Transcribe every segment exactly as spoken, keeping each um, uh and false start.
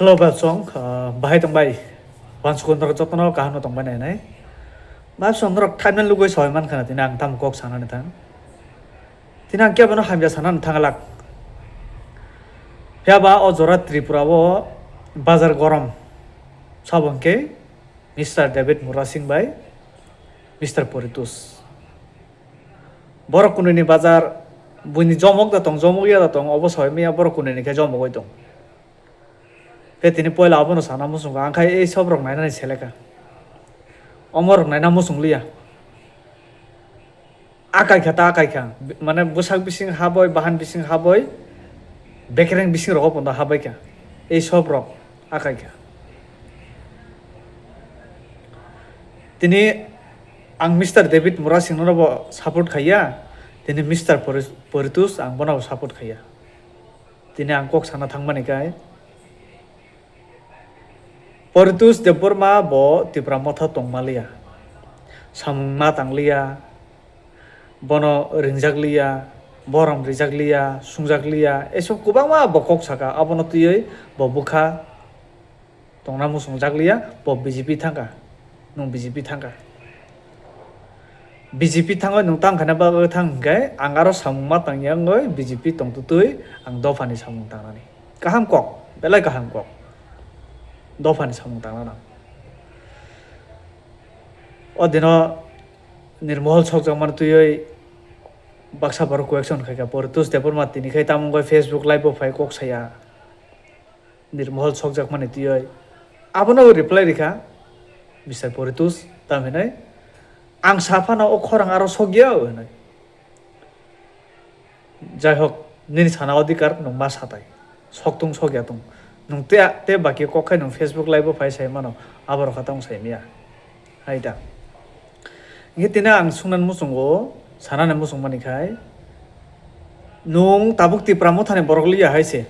Hello, Bapsong, ah, bahai tong bai? Wansukun norok jotono kaham no tong bai nai nai. Bapsong norok timeline lugui soi man khana tini ang tamo kok sanani thang. Tini ang kebo no hamya sanani thang lak. Phiya ba o jora Tripura o bazar gorom sabo hwnkhe Mister David Murasing bai Mister Poritus. Borok kunui ni bazar buini jomok da tong, jomok ya da tong, obo soi maya borok kunui ni khe jomogoi tong. Khe tini poila abono sana muchungo, ang khai ei sob rok nainani seleka. Omo rok naina muchung liya. Akai kha ta akai kha, mane bwsak bising haboi, bahan bising haboi, bekereng bising rogo pondo habai kha. Ei sob rok akai kha. Tini ang Mister David Murasing no bo support khaiya, tini Mister Pori-, Poritus ang bono bo support khaiya. Tini ang kok sana thangmani kai. Poritus Debbarma bo Tipra Motha tongmaliya. Samung ma tangliya. Bono ringjak liya. Borom rijak liya. Sungjak liya. Esob kwbangma bo kok saka. Abono twiwi bo bwkha tongna muchungjak liya. Bo B J P thangkha. Nwng B J P thangkha. B J P thango nwng tang khaina bagwi thang hwnkhe ang aro samung ma tangya wngwi B J P tongtwtwi ang dophani samung tangnani. Kaham kok, belai kaham kok. Dophani samung tangna nang. O dino Nirmohol sokjakmani twiwi baksa borok question khaikha, Poritus Debbarma tini khai tamo wngwi Facebook live o phai kok saya. Nirmohol sokjakmani twiwi abono reply rikha, Mister Poritus, tam hinwi, "Ang sa phano o khorang aro sokya," hinwi. Jai hok, nini sana odhikar nwng ma satai. Sok tung sok ya tung. Nwng te, te baki kok khai nwng Facebook live o phai sai mano, abo rok kha tong sai maya. Hai da. Hingke tini ang sungnan muchungo, sanani muchung mani khai. Nwng tabuk Tipra Mothani borok liya hai se.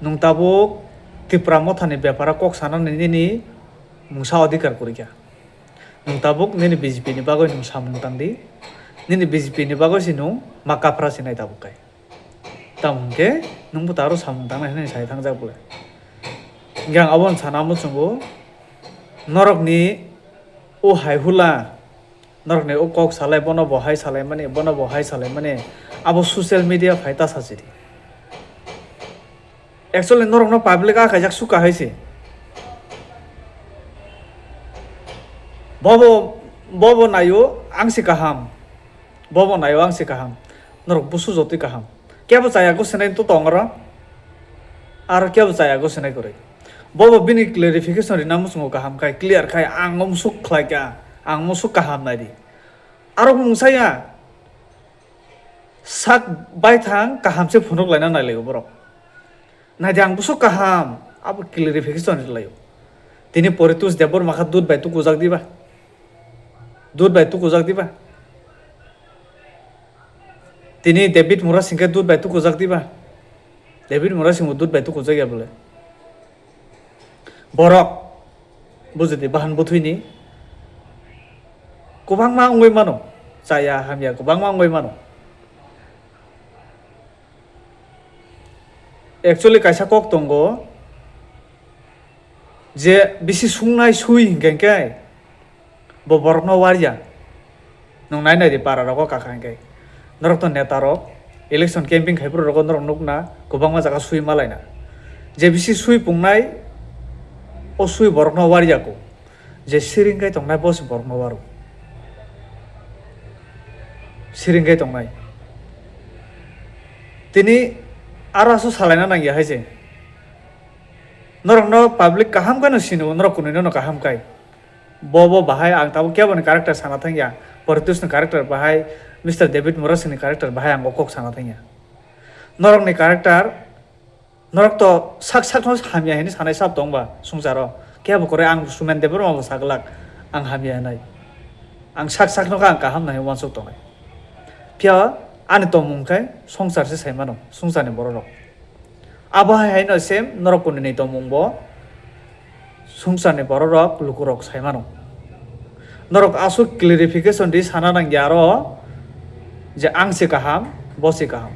Nwng tabuk Tipra Mothani bepara kok sanani nini mungsa odhikar kwrwi kha. Nwng tabuk nini B J P ni bagwi nwng samung tang di. Nini B J P ni bagwi se nwng ma kapra se nai tabuk kai. Tamo hwnkhe nwng bo taro samung tangnai hwnwi sai thangjak bwle. Hwnkhe ang abono sana muchungo, norokni o hai hula, norokni o kok salai, bono bo hai salaimani, bono bo hai salaimani, abo social media phai ta sachidi. Actually, norokno public a kaijak suka hai se. Bobo, bobo naio, ang se kaham. Bobo naio, ang se kaham. Norok busu jotwi kaham. Kebo chaya go sinai to tong oro. Aro kebo chaya go sinai kwrwi. Bobo bini clarification rina muchungo kaham khai, clear khai, ang musuk khlai kha, ang musuk kaham nai di. Aro mungsaya sak baithang kaham se phunuk laina nai lai borok. Nai di ang busuk kaham, abo clarification ri lai. Tini Poritus Debbarma kha dud bai tukujak diba? Dud bai tukujak diba? Tini David Murasing khe dud bai tukujak diba? David Murasing bo dud bai tukujak ya bole. Borok, bujidi bahan buthuini kwbangma wngwi mano, chaya hamya kwbangma wngwi mano. Actually kaisa kok tongo, je bisi sungnai sui hinkhe khe bo borokno warya. Nwng nai nai di para rogo kakha hinkhe. Norok to neta rok election camping khai phuru rogo norok nukna kwbangma jaga sui malaina. Je bisi sui pungnai o sui borokno warya ko. Je siring kai tongnai bo se borokno waro. Siring kai tongnai. Tini aro aswk salaina nangya hai se. Norokno public kaham khe no sino, norok kunui no kaham kai. Bo bo bahai ang tabuk kebo ni character sana thangya. Poritus ni character bahai, Mister David Murasing ni character bahai ang o kok sana thangya. Norok ni character, norok to sak sak no hamya hinwi sanai sab tong ba swngcharo. Kebo kore ang Sumen Debbarma bo saglak ang hamya hinai. Ang sak sak no kha ang kaham nai wansuk tongnai. Phiya ani tongmung khe swngchar se sai mano, swngchar ni borok rok. Abo hai haino same norok kunini tongmung bo swngcharni bororok lukurok sai mano. Norok aswk clarification di sana nangya aro je ang se kaham, bo se kaham.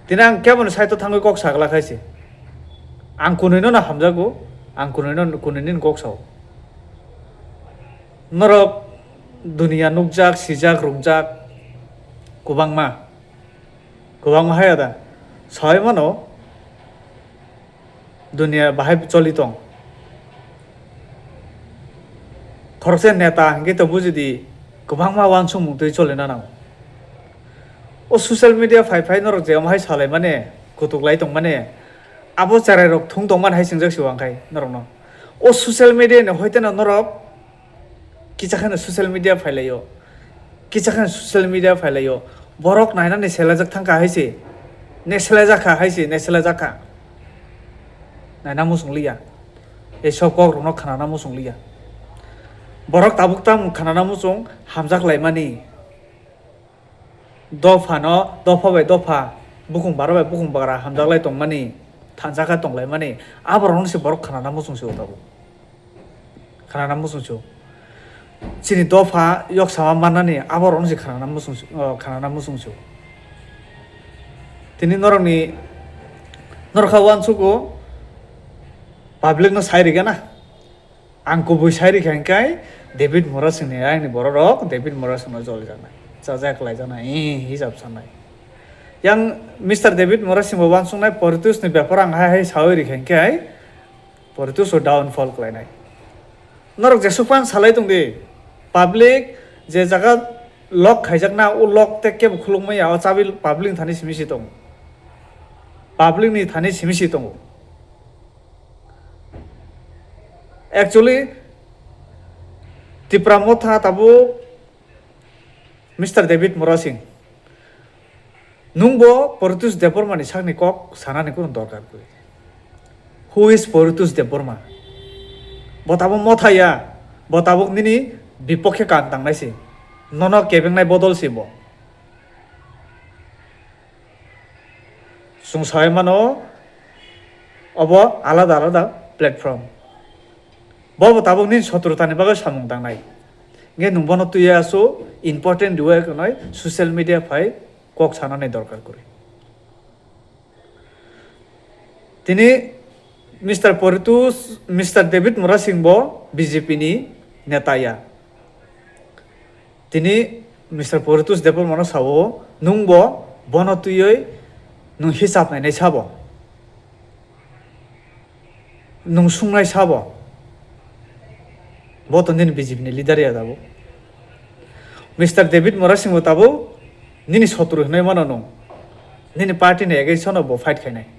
Tini ang keboni side o thangwi kok sagla khai se. Ang kunui no hamjago, ang kunui no, kunui nini kok sao. Norok duniya nukjak, sijak, rwngjakh kwbangma, kwbangma hai da. Saui mano duniya bahai choli tong. Khoroksa neta hwnkhe to bujidi, kwbangma uansukmung twi cholina nango. O social media phai phai norok je omo hai salai mani, kutuk lai tong mani, abo cherai rok thung tong mani hai swngjak si uang khai norok no. O social media ni hoite no norok kisa kheno social media phai lai o, kisa kheno social media phai lai o, borok nainani selajak thang kha hai se, ne selajak kha hai se, ne selajak kha, naina muchung liya. Ei sok kok rok no khana na muchung liya. Borok tabuk tamo khana na muchung hamjak lai mani. Dopha no, dopha bai dopha, bukung bara bai bukung bara hamjak lai tong mani, thansa kha tong lai mani. Abo rok no se borok khana na muchung se o tabuk. Khana na muchung se o. Chini dopha yok sama man nani abo rok no se khana na muchung se o, khana na muchung se o. Tini norok ni, norok kha uansuk o, public no sai rikha na. Ang kubui sai rikha hwnkhe David Murasing ni ayang ni borok rok David Murasing no joli jaknai, chajak lai jaknai, ee, hisab sanai. Yang Mister David Murasing bo uansuk nai Poritus ni bepar ang hai hai saui rikha hwnkhe Poritus o downfall khlai nai. Norok jesuk phan salai tong di, public je jaga lock khaijak na, o lock te kebo khuluk maya, o chabi public ni thani simi si tongo, public ni thani simi si tongo. Actually, Tipra Motha tabuk Mister David Murasing, nungbo Poritus Debbarma ni sakni kok sanani kunu dorkar kwrwi. Who is Poritus Debbarma? Bo tabuk motha ya, bo tabuk nini bipokhe kan tangnai se, nono kebengnai bodol se bo. Chwng saui mano, obo alada alada platform. Bo bo tabuk nini sotrutani bagwi samung tangnai. Hwnkhe nwng bono twiwi aswk important riwi hwnwi social media phai kok sanani dorkar kwrwi. Tini Mister Poritus, Mister David Murasing bo B J P ni neta ya. Tini Mister Poritus Debbarma no sao, nwng bo bono twiwi nwng hisab nainai sabo, nwng sungnai sabo. Bo to nini B J P ni leader ya tabuk. Mister David Murasing bo tabuk nini sotru hinwi mano nwng. Nini party ni against no bo fight khainai.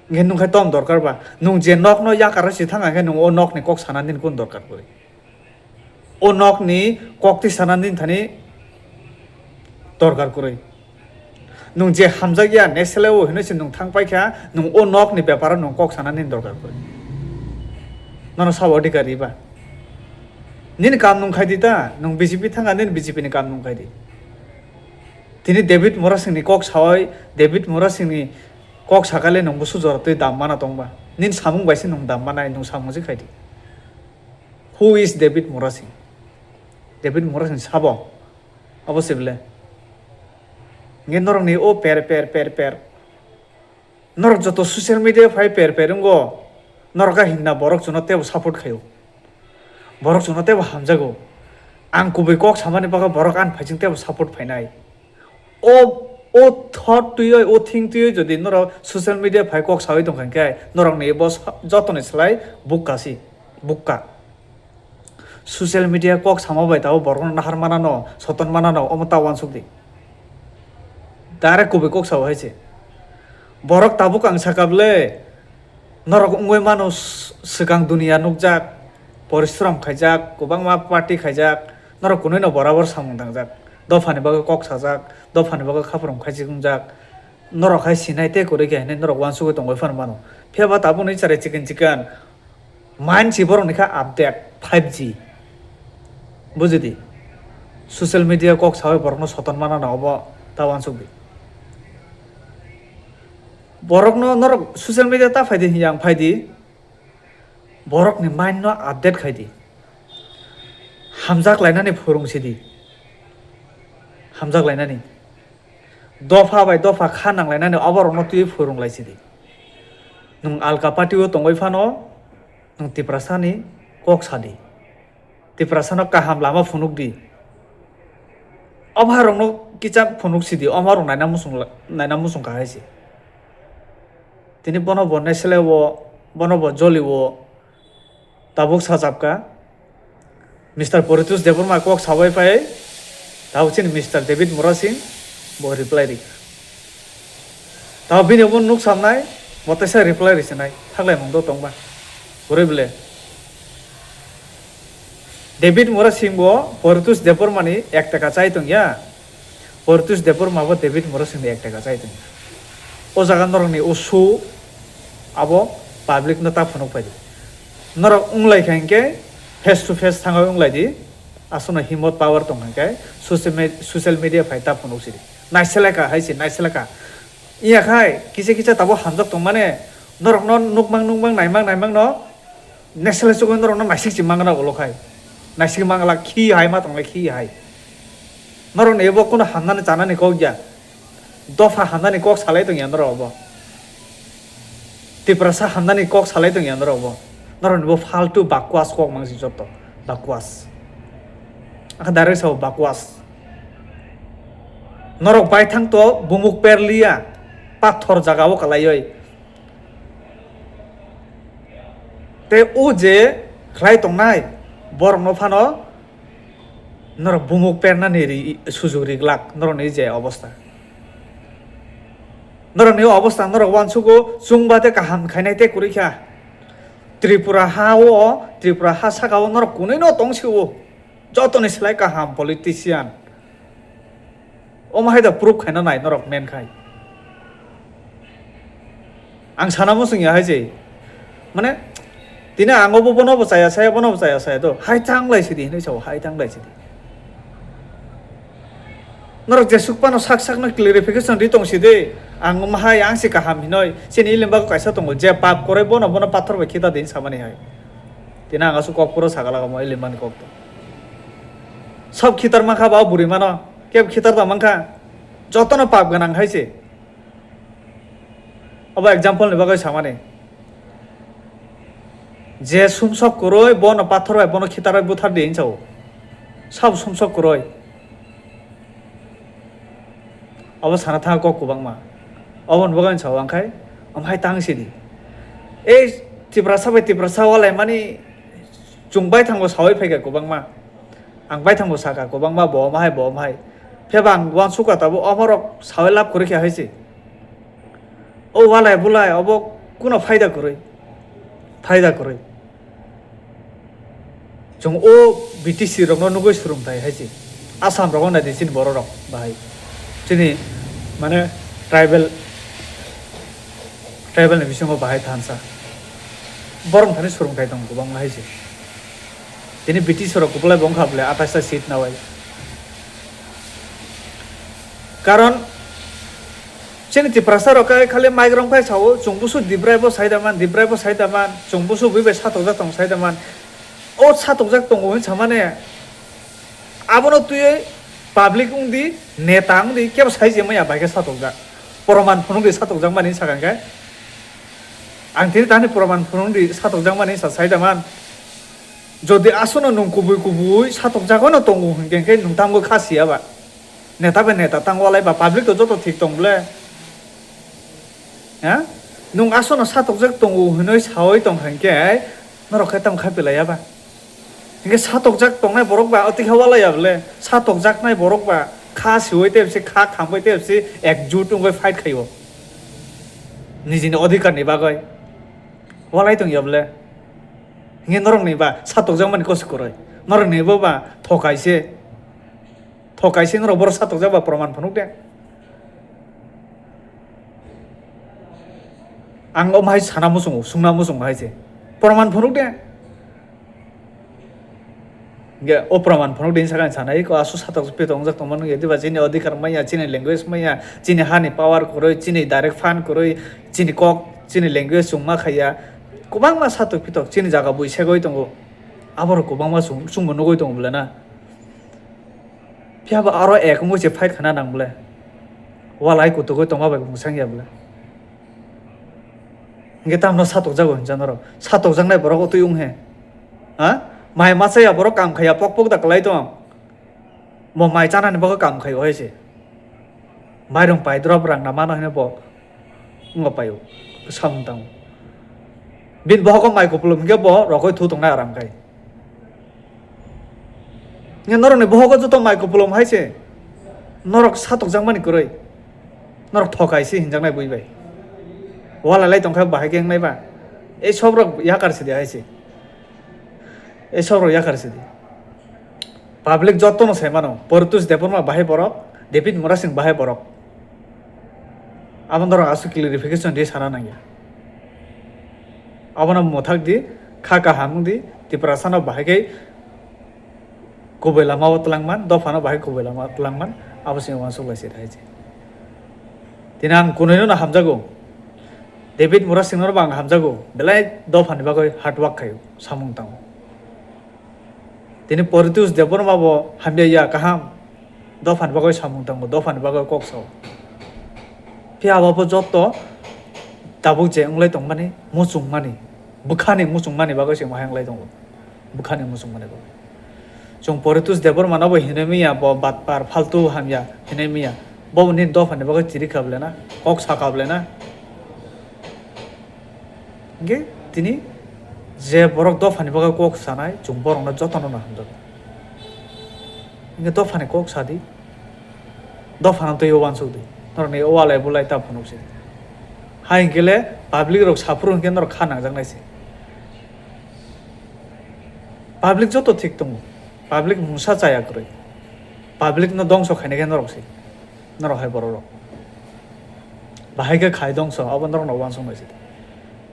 Hwnkhe nwng khai tom dorkar ba? Nwng je nok no yakar si thang khe nwng o nok ni kok sana nini kun dorkar kwrwi. O nok ni kok twi sana nini thani dorkar kwrwi. Nwng je hamjak ya ne sele o hinwi se nwng thang pai kha, nwng o nok ni bepar o nwng kok sana nini dorkar kwrwi. Nono sabo adhikar ri ba? Nini kam nwng khai di ta, nwng B J P thang kha nini B J P ni kam nwng khai di. Tini David Murasing ni kok saui, David Murasing ni kok sakale nwng busu jora twi dam mana tong ba? Nini samung bai se nwng dam manai, nwng samung se khai di. Who is David Murasing? David Murasing sabo? Abo se bele. Nge norok ni o per, per, per, per. Norok joto social media phai per, per wngo. Norok a hinna borok chuno tebo support khaio. Borok chuno tebo hamjago. Ang kubui kok samani bagwi borok ani phaising tebo support phainai. O, o thought twiwi, o think twiwi jodi norok social media phai kok saui tongkha hwnkhe norokni bo sa-, jotoni slai bukka si, bukka. Social media kok sama bai tabuk borokno nahar manano, soton manano, omo ta uansuk di. Direct kubui kok sao hai se. Borok tabuk ang saka bwle, norok wngwi mano s-, swkang duniya nukjak, porishram khaijak, kwbangma party khaijak, norok kunui no borabor samung tangjak. Dophani bagwi kok sajak, dophani bagwi khaprum khaijak wngjak. Norok hai sinai tei kwrwi khe hinwi norok uansugwi tongwi phano mano. Phiya ba tabukni chwrai chikon chikon mind si borokni kha update five G. Bujidi? Social media kok saui borokno soton manana obo ta uansuk di. Borokno norok social media ta phaidi hiya ang phaidi. Borokni mind no update khaidi. Hamjak lainani phwrwng sidi. Hamjak lainani. Dopha bai dopha kha nang lainani oborokno twiwi phwrwng lai sidi. Nwng alka party o tongwi phano nwng Tiprasani kok sadi. Tiprasano kaham lama phunukdi. Omo hai rokno kicha phunuk sidi, omo rok naina muchung la-, naina muchung kha hai se. Tini bono bo nesle o, bono bo joli o, tabuk sajabka. Mister Poritos Debbarma kok sabai phai, tabuk chini Mister David Murasing bo reply rikha. Tabuk bini omo nuk samnai, bo teisa reply risinai, thaklai mung do tongba. Kwrwi bwle. David Murasing bo Poritos Debbarmani ek taka chai tongya. Poritos Debbarma bo David Murasingni ek taka chai tongya. O jaga norokni o su abo public no ta phunuk phai di. Norok wnglai kha hinkhe face to face thangwi wnglai di. Aswkno himot power tong hinkhe social me-, social media phai ta phunuk sidi. Naiseleka hai se, naiseleka. Iya khai kisa kisa tabo hamjak tongmani norokno nukmang nukmang naimang naimang no nesle chukwi norokno naisik si mangna ulo khai. Naisik mangla khi hai ma tongle khi hai. Norokni ebo kuno hamnani chanani kok ya. Dopha hamnani kok salai tongya norok obo. Tiprasa hamnani kok salai tongya norok obo. Norokni bo faltu bakwas kok mangsi joto. Bakwas. Akha direct sao bakwas. Norok baithang to bumuk perliya. Pathor jaga o kalaioi. Tei o je khlai tongnai borokno phano norok bumuk pernani ri-, sujuk riglak norokni je obostha. Norokni obostha norok uansugo chwngba tei kaham khainai tei kwrwi kha. Tripura ha o, Tripura ha saka o norok kunui no tong si o. Jotoni slai kaham politician. Omo hai da proof khaina nai norok men khai. Ang sana muchung ya hai je. Mane, tini ang obo bono bo chaya saya, bono bo chaya saya do. Hai tang lai sidi hinui sao, hai tang lai sidi. Norok jesuk pano sak sak no clarification ri tong sidi. Ang omo hai ang si kaham hinoi. Chini ilim bago kaisa tongo. Je pap koroi bono, bono pathor bai khita din samani hai. Tini ang asuk kok puro sagala omo ilim mani kok to. Sob khitar mankha ba o bwrwi mano, kebo khitar da mankha, jotono pap gwnang hai se. Obo example ni bagwi samani. Je sumsok kwrwi bono pathor bai bono khitar bai buthar di hinwi sao. Sabo sumsok kwrwi. Obo sana thang kok kwbangma. Obo ni bagwi sao ang khai, omo hai tang sidi. Ei Tiprasa bai Tiprasa walai mani chwng baithango sawi phaikha kwbangma. Ang baithangbo sakha kwbangma bo omo hai bo omo hai. Pheba ang uansukha tabuk omorok sawi lab kwrwi kha hai se. O walai bulai obo kuno phaida kwrwi. Phaida kwrwi. Chwng o B T C rokno nugwi swrwngthai hai se. Assam rogo nai di chini borok rok bahai. Chini mane tribal, tribal ni bisingo bahai thansa. Borok thani swrwngthai tongo kwbangma hai se. Tini British rok kuplai bo wngkha bwle atais ta seat nawai. Karon chini Tiprasa rok khe khali mic rom khai sao, chwng busu Dibrai bo sai da man, Dibrai bo sai da man, chwng busu bui bai satokjak tong sai da man. O satokjak tongo hwn samani abono twiwi public wngdi, neta wngdi, kebo sai je maya bai khe satokjak. Proman phunukdi satokjak mani sakha khe. Ang tini tani proman phunukdi satokjak mani sa sai da man. Jodi aswkno nwng kubui kubui satokjagwi no tongo hinkhe khe nwng tamgwi kha siya ba. Neta bai neta tang walai ba public to joto thik tong bwle. Ha? Nwng aswkno satokjak tongo hinwi sawi tong kha hinkhe norok khe tamo kha pilai ya ba. Hinkhe satokjak tongnai borok ba otikha walai ya bwle. Satokjaknai borok ba kha siwi tei bisi kha khamwi tei bisi ekjut wngwi fight khaio. Nijini odhikar ni bagwi. Walai tong ya bwle. Hinkhe norokni ba satokjakmani kosok kwrwi. Norokni bo ba thokai se. Thokai se norok borok satokjak ba proman phunuk de. Ang omo hai sana muchungo, sungna muchungo hai se. Proman phunuk de. Hinkhe o proman phunuk de hinwi sakha hinwi sanai, ko aswk satok pi tongjak tongmani wngya, diba chini odhikar manya, chini language manya, chini hani power kwrwi, chini direct fund kwrwi, chini kok, chini language chwng ma khaiya. Kwbangma satok pitok chini jaga bui segwi tongo. Aborok kwbangma chwng, chwngbo nugwi tongo bwle na. Phiya bo aro ek wngwi se fight khana nang bwle. Walai kutukwi tongma bai mungsang ya bwle. Hingke tamno satokjago hinsa norok? Satokjaknai borok o twi wng he? Ha? Mai masa ya borok kam khaiya pok pok da kwlai tong. Bo mai chanani bagwi kam khaio hai se. Mairung pai drop rang na mano hino bo. Ngo paio. Samung tang. Bin bohogo mai kupulum hingke bo rokoi thu tongnai aram khai. Nge norokni bohogo joto mai kupulum hai se. Norok satokjakmani kwrwi. Norok thokai se hinjaknai bui bai. Wala lai tongkha bahai khe wngnai ba. Ei sobrok yakar sidi hai se. Ei sobrok yakar sidi. Public jotono sai mano. Poritos Debbarma bahai borok, David Murasing bahai borok. Abo norok aswk clarification di sana nangya. Abono mwthak di, kha kaham wng di, Tiprasano bahai khe kubui lama o twlangman, dophano bahai kubui lama o twlangman, abo se uansuk lai se thai se. Tini ang kunui no hamjago. David Murasing no bo ang hamjago. Belai dophani bagwi hard work khaio, samung tango. Tini Poritos Debbarma bo hamya ya kaham. Dophani bagwi samung tango, dophani bagwi kok sao. Phiya abo bo joto tabuk je wnglai tongmani, muchungmani, bwkhani muchungmani bagwi se mahai wnglai tongo. Bwkhani muchungmani bagwi. Chwng Poritos Debbarma no bo hinwi miya, bo batpar, faltu hamya hinwi miya. Bo bo nini dophani bagwi chiri kha ble na, kok sa kha ble na. Hingke tini je borok dophani bagwi kok sanai, chwng borokno jotono no hamjago. Hingke dophani kok sadi, dophano twi uansuk di, norokni walai bulai ta phunuk se. Hai hingke le public rok saphuru hingke norok kha nangjaknai se. Public joto thik tongo, public mungsa chaya kwrwi, public no dongso khainai khe norok se. Norok hai borok rok. Bahai khe khai dongso, abo norok no uansuk nai se.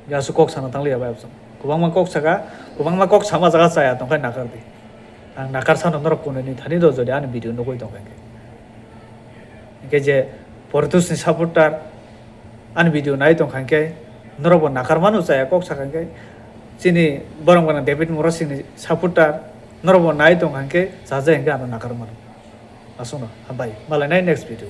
Yasu kok sana tang liya bai absong. Kubangma kok saka, kubangma kok sama jaga chaya tong khai nakar di. Ang nakar sano norok kunui ni thani do jodi ani video nugui tong khai khe. Hingke je Poritos ni supporter ani video nai tong khai khe norok bo nakar mano chaya kok saka khe. Chini borok gana David Murasing ni supporter norok bo nai tong khai khe chaja hingke ano nakar mano. Aswkno, hambai. Malai nai next video.